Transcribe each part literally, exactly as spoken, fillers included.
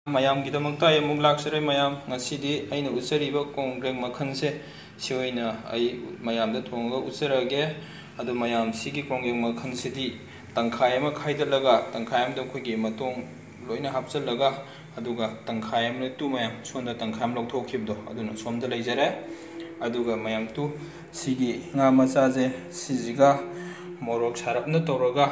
ꯃꯌꯥꯝꯒꯤꯗꯃꯛꯇ ꯑꯩ ꯑꯃꯨꯛ ꯂꯥꯛꯆꯔꯦ꯫ ꯃꯌꯥꯝ, ꯉꯁꯤꯗꯤ ꯑꯩꯅ ꯎꯠꯆꯔꯤꯕ ꯀꯣꯡꯒ꯭ꯔꯦꯡ ꯃꯈꯜꯁꯦ, ꯁꯤ ꯑꯣꯏꯅ ꯑꯩ ꯃꯌꯥꯝꯗ ꯊꯣꯡꯉꯒ ꯎꯠꯆꯔꯛꯑꯒꯦ꯫ ꯑꯗꯣ ꯃꯌꯥꯝ, ꯁꯤꯒꯤ ꯀꯣꯡꯒ꯭ꯔꯦꯡ ꯃꯈꯜꯁꯤꯗꯤ ꯇꯪꯈꯥꯏ ꯑꯃ ꯈꯥꯏꯗꯠꯂꯒ, ꯇꯪꯈꯥꯏ ꯑꯃꯗ ꯑꯩꯈꯣꯏꯒꯤ ꯃꯇꯣꯡ ꯂꯣꯏꯅ ꯍꯥꯞꯆꯤꯜꯂꯒ, ꯑꯗꯨꯒ ꯇꯪꯈꯥꯏ ꯑꯃꯅ ꯇꯨ ꯃꯌꯥꯝ, ꯁꯣꯝꯗ ꯇꯪꯈꯥꯏ ꯑꯃ ꯂꯧꯊꯣꯛꯈꯤꯕꯗꯣ, ꯑꯗꯨꯅ ꯁꯣꯝꯗ ꯂꯩꯖꯔꯦ꯫ ꯑꯗꯨꯒ ꯃꯌꯥꯝ, ꯇꯨ, ꯁꯤꯒꯤ ꯉꯥ ꯃꯆꯥꯁꯦ, ꯁꯤꯁꯤꯒ ꯃꯣꯔꯣꯛ ꯁꯥꯔꯞꯅ ꯇꯧꯔꯒ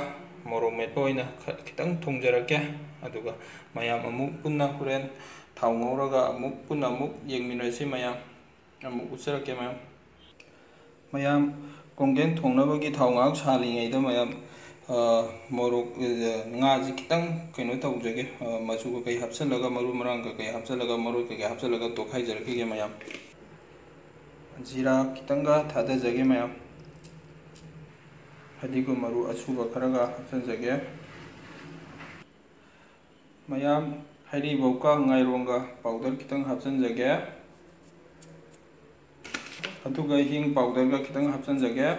ꯃꯣꯔꯣꯛ ꯃꯦꯠꯄ ꯑꯣꯏꯅ ꯈ-, ꯈꯤꯇꯪ ꯊꯣꯡꯖꯔꯛꯀꯦ꯫ ꯑꯗꯨꯒ ꯃꯌꯥꯝ ꯑꯃꯨꯛ ꯄꯨꯟꯅ ꯍꯣꯔꯦꯟ ꯊꯥꯎ ꯉꯧꯔꯒ ꯑꯃꯨꯛ ꯄꯨꯟꯅ ꯑꯃꯨꯛ ꯌꯦꯡꯃꯤꯟꯅꯁꯤ꯫ ꯃꯌꯥꯝ ꯑꯃꯨꯛ ꯎꯠꯆꯔꯛꯀꯦ꯫ ꯃꯌꯥꯝ, ꯃꯌꯥꯝ, ꯀꯣꯡꯒ꯭ꯔꯦꯡ ꯊꯣꯡꯅꯕꯒꯤ ꯊꯥꯎ ꯉꯥꯏꯍꯥꯛ ꯁꯥꯍꯜꯂꯤꯉꯩꯗ, ꯃꯌꯥꯝ, ꯑ, ꯃꯣꯔꯣꯛ, ꯑ, ꯉꯥꯁꯤ ꯈꯤꯇꯪ ꯀꯩꯅꯣ ꯇꯧꯖꯒꯦ, ꯑ, ꯃꯆꯨ ꯀꯩꯀꯩ ꯍꯥꯞꯆꯤꯜꯂꯒ, ꯃꯔꯨ ꯃꯔꯥꯡ ꯀꯩꯀꯩ ꯍꯥꯞꯆꯤꯜꯂꯒ, ꯃꯔꯣꯏ ꯀꯩꯀꯩ ꯍꯥꯞꯆꯤꯜꯂꯒ ꯇꯣꯠꯈꯥꯏꯖꯔꯛꯈꯤꯒꯦ꯫ ꯃꯌꯥꯝ, ꯖꯤꯔꯥ ꯈꯤꯇꯪꯒ ꯊꯥꯗꯖꯒꯦ꯫ ꯃꯌꯥꯝ, ꯐꯗꯤꯒꯣꯝ ꯃꯔꯨ ꯑꯁꯨꯕ ꯈꯔꯒ ꯍꯥꯞꯆꯤꯟꯖꯒꯦ꯫ ꯃꯌꯥꯝ, ꯍꯩꯔꯤꯕꯣꯞꯀ ꯉꯥꯏꯔꯣꯡꯒ ꯄꯥꯎꯗꯔ ꯈꯤꯇꯪ ꯍꯥꯞꯆꯤꯟꯖꯒꯦ꯫ ꯑꯗꯨꯒ ꯍꯤꯡ ꯄꯥꯎꯗꯔꯒ ꯈꯤꯇꯪ ꯍꯥꯞꯆꯤꯟꯖꯒꯦ꯫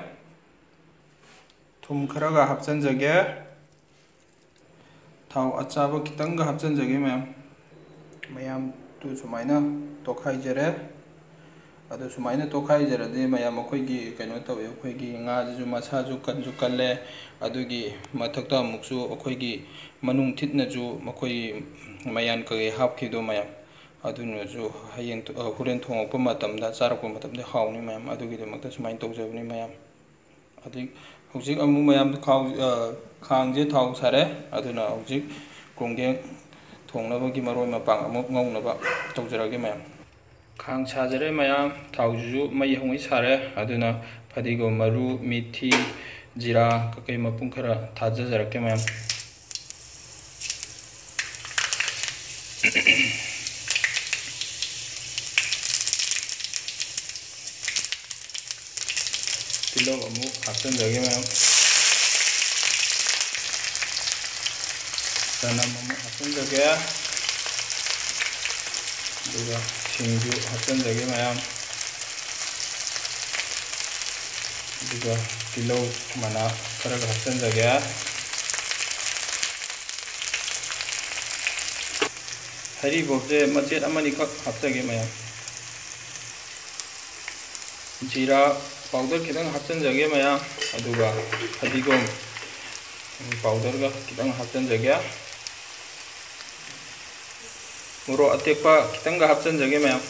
ꯊꯨꯝ ꯈꯔꯒ ꯍꯥꯞꯆꯤꯟꯖꯒꯦ꯫ ꯊꯥꯎ ꯑꯆꯥꯕ ꯈꯤꯇꯪꯒ ꯍꯥꯞꯆꯤꯟꯖꯒꯦ꯫ ꯃꯌꯥꯝ, ꯃꯌꯥꯝ, ꯇꯨ ꯁꯨꯃꯥꯏꯅ ꯇꯣꯠꯈꯥꯏꯖꯔꯦ꯫ ꯑꯗꯨ ꯁꯨꯃꯥꯏꯅ ꯇꯣꯠꯈꯥꯏꯖꯔꯗꯤ, ꯃꯌꯥꯝ, ꯑꯩꯈꯣꯏꯒꯤ ꯀꯩꯅꯣ ꯇꯧꯋꯦ, ꯑꯩꯈꯣꯏꯒꯤ ꯉꯥꯁꯤꯁꯨ ꯃꯁꯥꯁꯨ ꯀꯟꯁꯨ ꯀꯜꯂꯦ, ꯑꯗꯨꯒꯤ ꯃꯊꯛꯇ ꯑꯃꯨꯛꯁꯨ ꯑꯩꯈꯣꯏꯒꯤ ꯃꯅꯨꯡ ꯊꯤꯠꯅꯁꯨ ꯃꯈꯣꯏ ꯃꯌꯥꯟ ꯀꯩꯀꯩ ꯍꯥꯞꯈꯤꯕꯗꯣ, ꯃꯌꯥꯝ, ꯑꯗꯨꯅꯁꯨ ꯍꯌꯦꯡ, ꯑ, ꯍꯣꯔꯦꯟ ꯊꯣꯡꯉꯛꯄ ꯃꯇꯝꯗ, ꯆꯥꯔꯛꯄ ꯃꯇꯝꯗ ꯍꯥꯎꯅꯤ꯫ ꯃꯌꯥꯝ, ꯑꯗꯨꯒꯤꯗꯃꯛꯇ ꯁꯨꯃꯥꯏꯅ ꯇꯧꯖꯕꯅꯤ꯫ ꯃꯌꯥꯝ, ꯑꯗꯩ ꯍꯧꯖꯤꯛ ꯑꯃꯨꯛ ꯃꯌꯥꯝ ꯈꯥꯎ-, ꯑ, ꯈꯥꯡꯁꯦ ꯊꯥꯎ ꯁꯥꯔꯦ꯫ ꯑꯗꯨꯅ ꯍꯧꯖꯤꯛ ꯀꯣꯡꯒ꯭ꯔꯦꯡ ꯊꯣꯡꯅꯕꯒꯤ ꯃꯔꯣꯏ ꯃꯄꯥꯡ ꯑꯃꯨꯛ ꯉꯧꯅꯕ ꯇꯧꯖꯔꯒꯦ꯫ ꯃꯌꯥꯝ, ꯈꯥꯡ ꯁꯥꯖꯔꯦ꯫ ꯃꯌꯥꯝ, ꯊꯥꯎꯁꯤꯁꯨ ꯃꯩ ꯍꯧꯉꯩ ꯁꯥꯔꯦ꯫ ꯑꯗꯨꯅ ꯐꯗꯤꯒꯣꯝ ꯃꯔꯨ, ꯃꯤꯊꯤ, ꯖꯤꯔꯥ ꯀꯩꯀꯩ ꯃꯄꯨꯝ ꯈꯔ ꯊꯥꯖꯖꯔꯛꯀꯦ꯫ ꯃꯌꯥꯝ, ꯇꯤꯜꯍꯧ ꯑꯃꯨꯛ ꯍꯥꯞꯆꯤꯟꯖꯒꯦ꯫ ꯃꯌꯥꯝ, ꯆꯅꯝ ꯑꯃꯨꯛ ꯍꯥꯞꯆꯤꯟꯖꯒꯦ꯫ ꯑꯗꯨꯒ ꯁꯤꯡꯁꯨ ꯍꯥꯞꯆꯤꯟꯖꯒꯦ꯫ ꯃꯌꯥꯝ, ꯑꯗꯨꯒ ꯇꯤꯜꯍꯧ ꯃꯅꯥ ꯈꯔꯒ ꯍꯥꯞꯆꯤꯟꯖꯒꯦ꯫ ꯍꯔꯤꯕꯣꯞꯁꯦ ꯃꯆꯦꯠ ꯑꯃꯅꯤꯈꯛ ꯍꯥꯞꯆꯒꯦ ꯃꯌꯥꯝ꯫ ꯖꯤꯔꯥ powder ꯈꯤꯇꯪ ꯍꯥꯞꯆꯤꯟꯖꯒꯦ ꯃꯌꯥꯝ, ꯑꯗꯨꯒ ꯐꯗꯤꯒꯣꯝ powderꯒ ꯈꯤꯇꯪ ꯍꯥꯞꯆꯤꯟꯖꯒꯦ꯫ ꯃꯣꯔꯣꯛ ꯑꯇꯦꯛꯄ ꯈꯤꯇꯪꯒ ꯍꯥꯞꯆꯤꯟꯖꯒꯦ ꯃꯌꯥꯝ꯫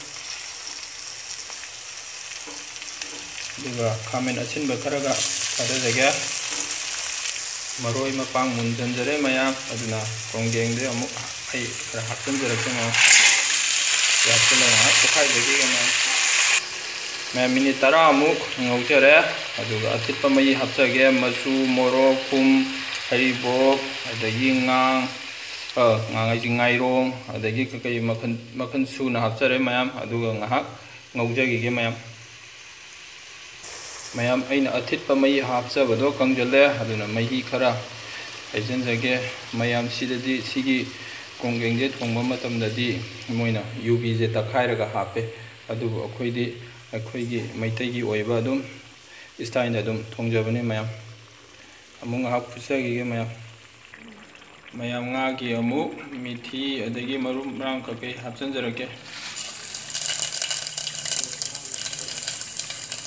ꯑꯗꯨꯒ ꯈꯥꯃꯦꯟ ꯑꯁꯤꯟꯕ ꯈꯔꯒ ꯊꯥꯗꯖꯒꯦ꯫ ꯃꯔꯣꯏ ꯃꯄꯥꯡ ꯃꯨꯟꯖꯟꯖꯔꯦ ꯃꯌꯥꯝ, ꯑꯗꯨꯅ ꯀꯣꯡꯒꯦꯡꯗ ꯑꯃꯨꯛ ꯑꯩ ꯈꯔ ꯍꯥꯞꯆꯤꯟꯖꯔꯛꯀꯦ ꯃꯌꯥꯝ꯫ ꯁꯤ ꯍꯥꯞꯆꯤꯜꯂꯒ ꯉꯥꯏꯍꯥꯛ ꯇꯣꯠꯈꯥꯏꯖꯈꯤꯒꯦ ꯃꯌꯥꯝ꯫ ꯃꯌꯥꯝ, minute ꯇꯔꯥꯃꯨꯛ ꯉꯧꯖꯔꯦ꯫ ꯑꯗꯨꯒ ꯑꯊꯤꯠꯄ ꯃꯍꯤ ꯍꯥꯞꯆꯒꯦ꯫ ꯃꯆꯨ, ꯃꯣꯔꯣꯛ, ꯊꯨꯝ, ꯍꯔꯤꯕꯣꯞ, ꯑꯗꯒꯤ ꯉꯥꯡ, ꯑ, ꯉꯥꯡ ꯍꯥꯏꯁꯤ ꯉꯥꯏꯔꯣꯡ, ꯑꯗꯒꯤ ꯀꯩꯀꯩ ꯃꯈꯜ, ꯃꯈꯜ ꯁꯨꯅ ꯍꯥꯞꯆꯔꯦ ꯃꯌꯥꯝ꯫ ꯑꯗꯨꯒ ꯉꯥꯏꯍꯥꯛ ꯉꯧꯖꯈꯤꯒꯦ ꯃꯌꯥꯝ꯫ ꯃꯌꯥꯝ, ꯑꯩꯅ ꯑꯊꯤꯠꯄ ꯃꯍꯤ ꯍꯥꯞꯆꯕꯗꯣ ꯀꯪꯁꯤꯜꯂꯦ, ꯑꯗꯨꯅ ꯃꯍꯤ ꯈꯔ ꯍꯩꯖꯤꯟꯖꯒꯦ꯫ ꯃꯌꯥꯝ, ꯁꯤꯗꯗꯤ ꯁꯤꯒꯤ ꯀꯣꯡꯒ꯭ꯔꯦꯡꯁꯦ ꯊꯣꯡꯕ ꯃꯇꯝꯗꯗꯤ ꯃꯣꯏꯅ ꯌꯨꯕꯤꯁꯦ ꯇꯛꯈꯥꯏꯔꯒ ꯍꯥꯞꯄꯦ, ꯑꯗꯨꯕꯨ ꯑꯩꯈꯣꯏꯗꯤ ꯑꯩꯈꯣꯏꯒꯤ ꯃꯩꯇꯩꯒꯤ ꯑꯣꯏꯕ ꯑꯗꯨꯝ styleꯗ ꯑꯗꯨꯝ ꯊꯣꯡꯖꯕꯅꯤ ꯃꯌꯥꯝ꯫ ꯑꯃꯨꯛ ꯉꯥꯏꯍꯥꯛ ꯐꯨꯠꯆꯈꯤꯒꯦ ꯃꯌꯥꯝ꯫ ꯃꯌꯥꯝ, ꯉꯥꯒꯤ ꯑꯃꯨꯛ ꯃꯤꯊꯤ ꯑꯗꯒꯤ ꯃꯔꯨ ꯃꯔꯥꯡ ꯀꯩꯀꯩ ꯍꯥꯞꯆꯤꯟꯖꯔꯛꯀꯦ꯫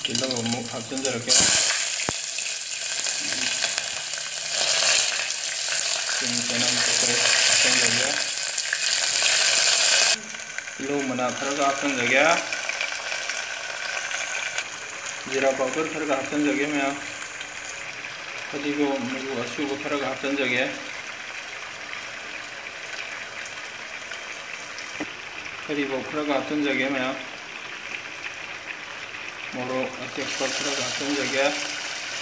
ꯇꯤꯜꯍꯧ ꯑꯃꯨꯛ ꯍꯥꯞꯆꯤꯟꯖꯔꯛꯀꯦ꯫ ꯆꯤꯅꯤ, ꯆꯅꯝ ꯀꯩꯀꯩ ꯍꯥꯞꯆꯤꯟꯖꯔꯒꯦ꯫ ꯇꯤꯜꯍꯧ ꯃꯅꯥ ꯈꯔꯒ ꯍꯥꯞꯆꯤꯟꯖꯒꯦ꯫ ꯖꯤꯔꯥ powder ꯈꯔꯒ ꯍꯥꯞꯆꯤꯟꯖꯒꯦ ꯃꯌꯥꯝ꯫ ꯐꯗꯤꯒꯣꯝ ꯃꯔꯨ ꯑꯁꯨꯕ ꯈꯔꯒ ꯍꯥꯞꯆꯤꯟꯖꯒꯦ꯫ ꯍꯔꯤꯕꯣꯞ ꯈꯔꯒ ꯍꯥꯞꯆꯤꯟꯖꯒꯦ ꯃꯌꯥꯝ꯫ ꯃꯣꯔꯣꯛ ꯑꯇꯦꯛꯄ ꯈꯔꯒ ꯍꯥꯞꯆꯤꯟꯖꯒꯦ꯫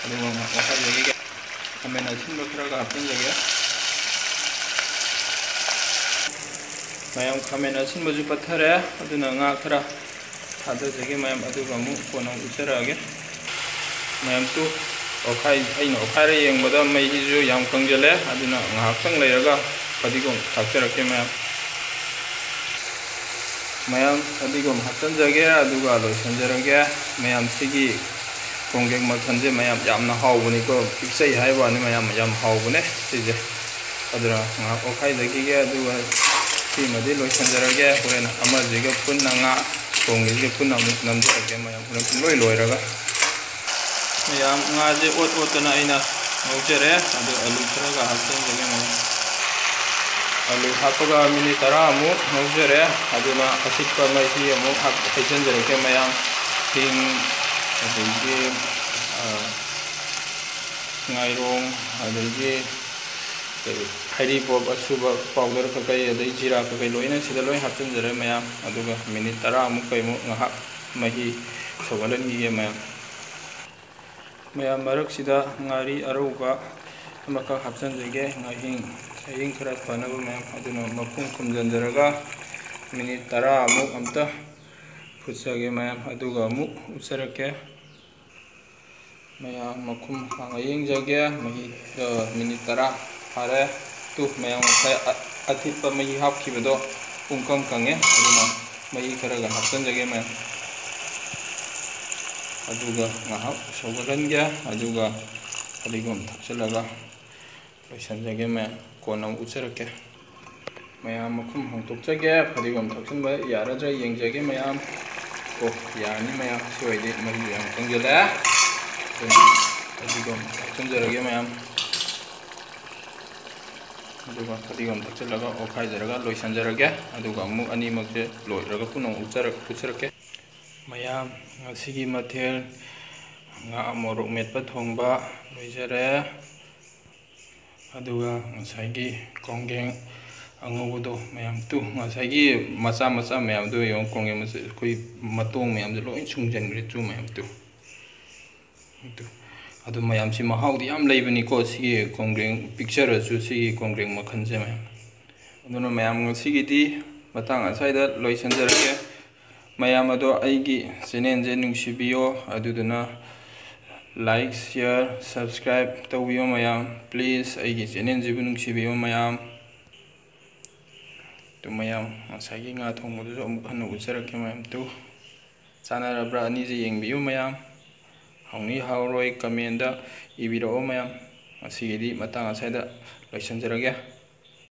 ꯑꯗꯨꯒ ꯉꯥꯏꯍꯥꯛ ꯑꯣꯠꯈꯥꯏꯖꯈꯤꯒꯦ꯫ ꯈꯥꯃꯦꯟ ꯑꯁꯤꯟꯕ ꯈꯔꯒ ꯍꯥꯞꯆꯤꯟꯖꯒꯦ꯫ ꯃꯌꯥꯝ, ꯈꯥꯃꯦꯟ ꯑꯁꯤꯟꯕꯁꯨ ꯄꯠꯊꯔꯦ, ꯑꯗꯨꯅ ꯉꯥ ꯈꯔ ꯊꯥꯗꯖꯒꯦ ꯃꯌꯥꯝ, ꯑꯗꯨꯒ ꯑꯃꯨꯛ ꯀꯣꯟꯅ ꯎꯠꯆꯔꯛꯑꯒꯦ꯫ ꯃꯌꯥꯝ, ꯇꯨ ꯑꯣꯠꯈꯥꯏ-, ꯑꯩꯅ ꯑꯣꯠꯈꯥꯏꯔ ꯌꯦꯡꯕꯗ ꯃꯩꯁꯤꯁꯨ ꯌꯥꯝ ꯀꯪꯁꯤꯜꯂꯦ, ꯑꯗꯨꯅ ꯉꯥꯏꯍꯥꯛꯇꯪ ꯂꯩꯔꯒ ꯐꯗꯤꯒꯣꯝ ꯊꯥꯛꯆꯔꯛꯀꯦ ꯃꯌꯥꯝ꯫ ꯃꯌꯥꯝ, ꯐꯗꯤꯒꯣꯝ ꯍꯥꯞꯆꯤꯟꯖꯒꯦ, ꯑꯗꯨꯒ ꯂꯣꯏꯁꯤꯟꯖꯔꯒꯦ꯫ ꯃꯌꯥꯝ, ꯁꯤꯒꯤ ꯀꯣꯡꯒ꯭ꯔꯦꯡ ꯃꯈꯜꯁꯦ ꯃꯌꯥꯝ ꯌꯥꯝꯅ ꯍꯥꯎꯕꯅꯤꯀꯣ, ꯄꯤꯛꯆꯩ ꯍꯥꯏꯕ ꯋꯥꯅꯤ ꯃꯌꯥꯝ, ꯌꯥꯝ ꯍꯥꯎꯕꯅꯦ ꯁꯤꯁꯦ꯫ ꯑꯗꯨꯅ ꯉꯥꯏꯍꯥꯛ ꯑꯣꯠꯈꯥꯏꯖꯈꯤꯒꯦ, ꯑꯗꯨꯒ ꯁꯤꯃꯗꯤ ꯂꯣꯏꯁꯤꯟꯖꯔꯒꯦ꯫ ꯍꯣꯔꯦꯟ ꯑꯃꯁꯤꯒ ꯄꯨꯟꯅ, ꯉꯥ ꯊꯣꯡꯕꯁꯤꯒ ꯄꯨꯟꯅ ꯑꯃꯨꯛ ꯅꯝꯖꯔꯒꯦ ꯃꯌꯥꯝ, ꯍꯣꯔꯦꯟ ꯄꯨꯡꯂꯣꯏ ꯂꯣꯏꯔꯒ꯫ ꯃꯌꯥꯝ, ꯉꯥꯁꯦ ꯑꯣꯠ ꯑꯣꯠꯇꯅ ꯑꯩꯅ ꯉꯧꯖꯔꯦ꯫ ꯑꯗꯨ ꯑꯂꯨ ꯈꯔꯒ ꯍꯥꯞꯆꯤꯟꯖꯒꯦ ꯃꯌꯥꯝ꯫ ꯑꯂꯨ ꯍꯥꯞꯄꯒ ꯃꯤꯅꯤꯠ ꯇꯔꯥꯃꯨꯛ ꯉꯧꯖꯔꯦ꯫ ꯑꯗꯨꯅ ꯑꯄꯤꯛꯄ ꯃꯍꯤ ꯑꯃꯨꯛ ꯍꯥꯞ-, ꯍꯩꯖꯤꯟꯖꯔꯛꯀꯦ ꯃꯌꯥꯝ꯫ ꯍꯤꯡ, ꯑꯗꯒꯤ, ꯑ, ꯉꯥꯏꯔꯣꯡ, ꯑꯗꯒꯤ ꯀꯔꯤ, ꯍꯩꯔꯤꯕꯣꯞ ꯑꯁꯨꯕ ꯄꯥꯎꯗꯔ ꯀꯀꯩ, ꯑꯗꯩ ꯖꯤꯔꯥ ꯀꯀꯩ ꯂꯣꯏꯅ ꯁꯤꯗ ꯂꯣꯏ ꯍꯥꯞꯆꯤꯟꯖꯔꯦ ꯃꯌꯥꯝ꯫ ꯑꯗꯨꯒ ꯃꯤꯅꯤꯠ ꯇꯔꯥꯃꯨꯛ ꯀꯩꯃꯨꯛ ꯉꯥꯏꯍꯥꯛ ꯃꯍꯤ ꯁꯧꯒꯠꯍꯟꯈꯤꯒꯦ ꯃꯌꯥꯝ꯫ ꯃꯌꯥꯝ, ꯃꯔꯛꯁꯤꯗ ꯉꯥꯔꯤ ꯑꯔꯧꯕ ꯑꯃꯈꯛ ꯍꯥꯞꯆꯤꯟꯖꯒꯦ, ꯉꯥꯍꯤꯡ, ꯉꯥꯍꯤꯡ ꯈꯔ ꯐꯅꯕ ꯃꯌꯥꯝ꯫ ꯑꯗꯨꯅ ꯃꯈꯨꯝ ꯈꯨꯝꯖꯤꯟꯖꯔꯒ ꯃꯤꯅꯤꯠ ꯇꯔꯥꯃꯨꯛ ꯑꯝꯇ ꯐꯨꯠꯆꯒꯦ ꯃꯌꯥꯝ, ꯑꯗꯨꯒ ꯑꯃꯨꯛ ꯎꯠꯆꯔꯛꯀꯦ꯫ ꯃꯌꯥꯝ, ꯃꯈꯨꯝ ꯍꯥꯡꯉ ꯌꯦꯡꯖꯒꯦ꯫ ꯃꯍꯤ, ꯑ, ꯃꯤꯅꯤꯠ ꯇꯔꯥ ꯐꯥꯔꯦ꯫ ꯇꯨ, ꯃꯌꯥꯝ, ꯉꯁꯥꯏ ꯑ-, ꯑꯊꯤꯠꯄ ꯃꯍꯤ ꯍꯥꯞꯈꯤꯕꯗꯣ ꯄꯨꯡꯀꯪ ꯀꯪꯉꯦ꯫ ꯑꯗꯨꯅ ꯃꯍꯤ ꯈꯔꯒ ꯍꯥꯞꯆꯤꯟꯖꯒꯦ ꯃꯌꯥꯝ꯫ ꯑꯗꯨꯒ ꯉꯥꯏꯍꯥꯛ ꯁꯧꯒꯠꯍꯟꯒꯦ꯫ ꯑꯗꯨꯒ ꯐꯗꯤꯒꯣꯝ ꯊꯥꯛꯆꯤꯜꯂꯒ ꯂꯣꯏꯁꯤꯟꯖꯒꯦ ꯃꯌꯥꯝ꯫ ꯀꯣꯟꯅ ꯑꯃꯨꯛ ꯎꯠꯆꯔꯛꯀꯦ꯫ ꯃꯌꯥꯝ, ꯃꯈꯨꯝ ꯍꯥꯡꯇꯣꯛꯆꯒꯦ꯫ ꯐꯗꯤꯒꯣꯝ ꯊꯥꯛꯆꯤꯟꯕ ꯌꯥꯔꯗ꯭ꯔꯥ ꯌꯦꯡꯖꯒꯦ ꯃꯌꯥꯝ꯫ ꯀꯣ, ꯌꯥꯔꯅꯤ ꯃꯌꯥꯝ꯫ ꯁꯤ ꯑꯣꯏꯔꯗꯤ ꯃꯍꯤꯁꯨ ꯌꯥꯝ ꯀꯪꯁꯤꯜꯂꯛꯑꯦ꯫ ꯑꯗꯨꯅ ꯐꯗꯤꯒꯣꯝ ꯊꯥꯛꯆꯤꯟꯖꯔꯒꯦ ꯃꯌꯥꯝ꯫ ꯑꯗꯨꯒ ꯐꯗꯤꯒꯣꯝ ꯊꯥꯛꯆꯤꯜꯂꯒ ꯑꯣꯠꯈꯥꯏꯖꯔꯒ ꯂꯣꯏꯁꯤꯟꯖꯔꯒꯦ꯫ ꯑꯗꯨꯒ ꯑꯃꯨꯛ ꯑꯅꯤꯃꯛꯁꯦ ꯂꯣꯏꯔꯒ ꯄꯨꯟꯅ ꯑꯃꯨꯛ ꯎꯠꯆꯔꯛ-, ꯎꯠꯆꯔꯛꯀꯦ꯫ ꯃꯌꯥꯝ, ꯉꯁꯤꯒꯤ ꯃꯊꯦꯜ ꯉꯥ ꯃꯣꯔꯣꯛ ꯃꯦꯠꯄ ꯊꯣꯡꯕ ꯂꯣꯏꯖꯔꯦ꯫ ꯑꯗꯨꯒ ꯉꯁꯥꯏꯒꯤ ꯀꯣꯡꯒ꯭ꯔꯦꯡ ꯑꯉꯧꯕꯗꯣ ꯃꯌꯥꯝ, ꯇꯨ, ꯉꯁꯥꯏꯒꯤ ꯃꯆꯥ ꯃꯆꯥ ꯃꯌꯥꯝꯗꯣ ꯌꯦꯡꯉꯣ, ꯀꯣꯡꯒ꯭ꯔꯦꯡ ꯃꯆꯥ, ꯑꯩꯈꯣꯏ ꯃꯇꯣꯡ ꯃꯌꯥꯝꯗꯣ ꯂꯣꯏ ꯁꯨꯡꯖꯟꯈ꯭ꯔꯦ, ꯇꯨ, ꯃꯌꯥꯝ, ꯇꯨ꯫ ꯇꯨ꯫ ꯑꯗꯨ ꯃꯌꯥꯝꯁꯤ ꯃꯍꯥꯎꯗꯤ ꯌꯥꯝ ꯂꯩꯕꯅꯤꯀꯣ, ꯁꯤꯒꯤ ꯀꯣꯡꯒ꯭ꯔꯦꯡ, ꯄꯤꯛꯆꯔꯁꯨ ꯁꯤꯒꯤ ꯀꯣꯡꯒ꯭ꯔꯦꯡ ꯃꯈꯜꯁꯦ ꯃꯌꯥꯝ꯫ ꯑꯗꯨꯅ ꯃꯌꯥꯝ, ꯉꯁꯤꯒꯤꯗꯤ ꯃꯇꯥꯡ ꯑꯁ꯭ꯋꯥꯏꯗ ꯂꯣꯏꯁꯤꯟꯖꯔꯒꯦ꯫ ꯃꯌꯥꯝ ꯑꯗꯣ ꯑꯩꯒꯤ ꯆꯦꯅꯦꯜꯁꯦ ꯅꯨꯡꯁꯤꯕꯤꯌꯣ, ꯑꯗꯨꯗꯨꯅ like, share, subscribe ꯇꯧꯕꯤꯌꯣ ꯃꯌꯥꯝ꯫ Please, ꯑꯩꯒꯤ ꯆꯦꯅꯦꯜꯁꯤꯕꯨ ꯅꯨꯡꯁꯤꯕꯤꯌꯣ ꯃꯌꯥꯝ꯫ ꯇꯨ ꯃꯌꯥꯝ, ꯉꯁꯥꯏꯒꯤ ꯉꯥ ꯊꯣꯡꯕꯗꯨꯁꯨ ꯑꯃꯨꯛ ꯍꯟꯅ ꯎꯠꯆꯔꯛꯀꯦ ꯃꯌꯥꯝ꯫ ꯇꯨ, ꯆꯥꯟꯅꯔꯕ꯭ꯔꯥ ꯑꯅꯤꯁꯦ ꯌꯦꯡꯕꯤꯌꯨ ꯃꯌꯥꯝ꯫ ꯍꯥꯎꯅꯤ ꯍꯥꯎꯔꯣꯏ comment ꯏꯕꯤꯔꯛꯑꯣ ꯃꯌꯥꯝ꯫ ꯉꯁꯤꯒꯤꯗꯤ ꯃꯇꯥꯡ ꯑꯁ꯭ꯋꯥꯏꯗ ꯂꯣꯏꯁꯤꯟꯖꯔꯒꯦ꯫